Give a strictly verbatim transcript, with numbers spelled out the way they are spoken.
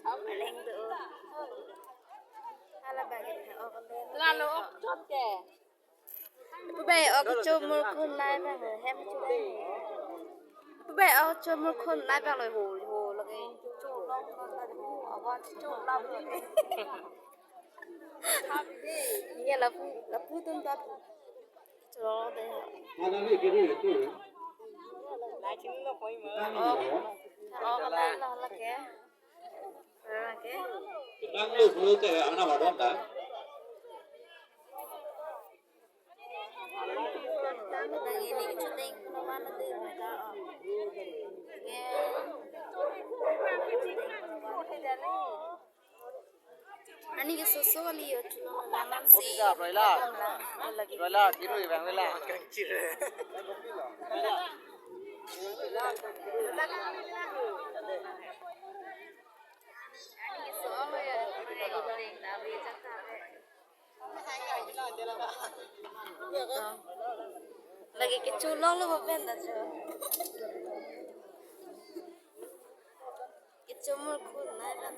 Aleng do. Hala bagi, oh, lalo, oh, chot ke. Pu bai, oh, kechomor khun nai bang hem chu bai. Pu bai, oh, chomor khun nai bang lo ho, ho lagi. Chu long ko ta ho, awan chu long lagi. Ye lapu, lapu tum ta. Chulong de. Oh, oh, la, la, la ke. La ke. Tang lu bulu te ana badon ta. Tang ini chuting kuno mana de mega. Ke. Ani ke soso kali yo chulo naman si. Roila. Lagi. Roila, kiru ibang roila. Lagi kechulong lo bapen ta chu. Kechomor khun nai bang.